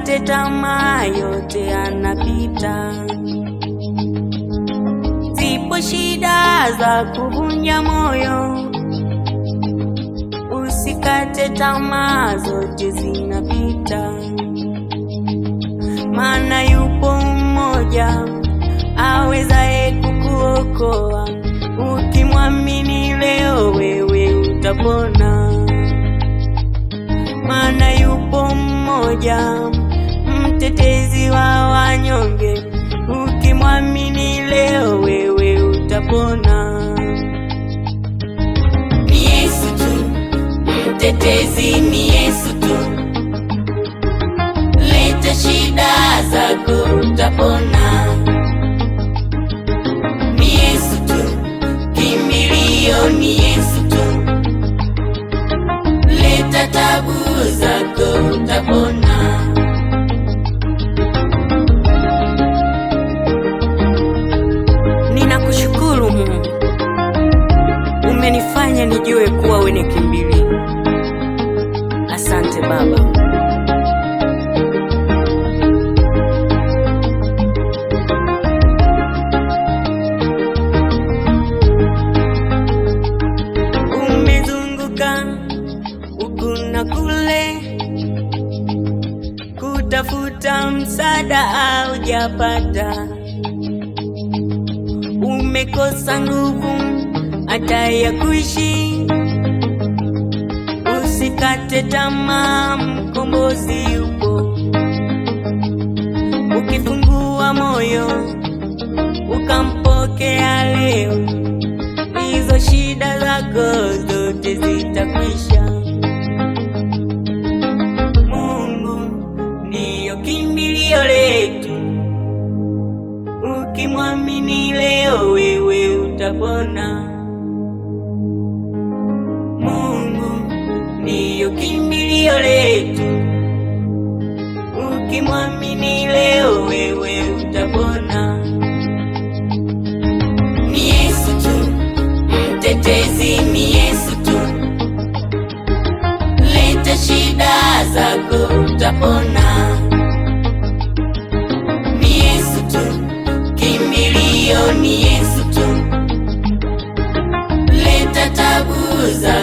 Usikate tamaa, yote yanapita. Zipo shida za kuvunja moyo, usikate tamaa, zote zinapita. Maana yupo mmoja awezaye kukuokoa, ukimwamini leo wewe utapona. Maana yupo mmoja mtetezi wa wanyonge, ukimwamini leo wewe utapona. Ni Yesu tu, mtetezi ni Yesu tu. Leta shida zako utapona. Ni Yesu tu, kimbilio ni Yesu tu. Leta tabu zako utapona. Ninakushukuru Mungu, umenifanya nijue kuwa wewe ni kimbilio. Asante Baba. Umezunguka huku na kule kutafuta msaada, haujapata. Umekosa nguvu hata ya kuishi. Usikate tamaa, mkombozi yupo. Ukifungua moyo ukampokea leo, hizo shida zako zote zitakwisha. Mungu ndiyo kimbilio letu, ukimwamini leo wewe utapona. Mungu ndiyo kimbilio letu, ukimwamini leo wewe utapona. Ni Yesu tu, mtetezi ni Yesu tu. Leta shida zako utapona. Ni Yesu tu, kimbilio ni Yesu tu. Leta tabu zako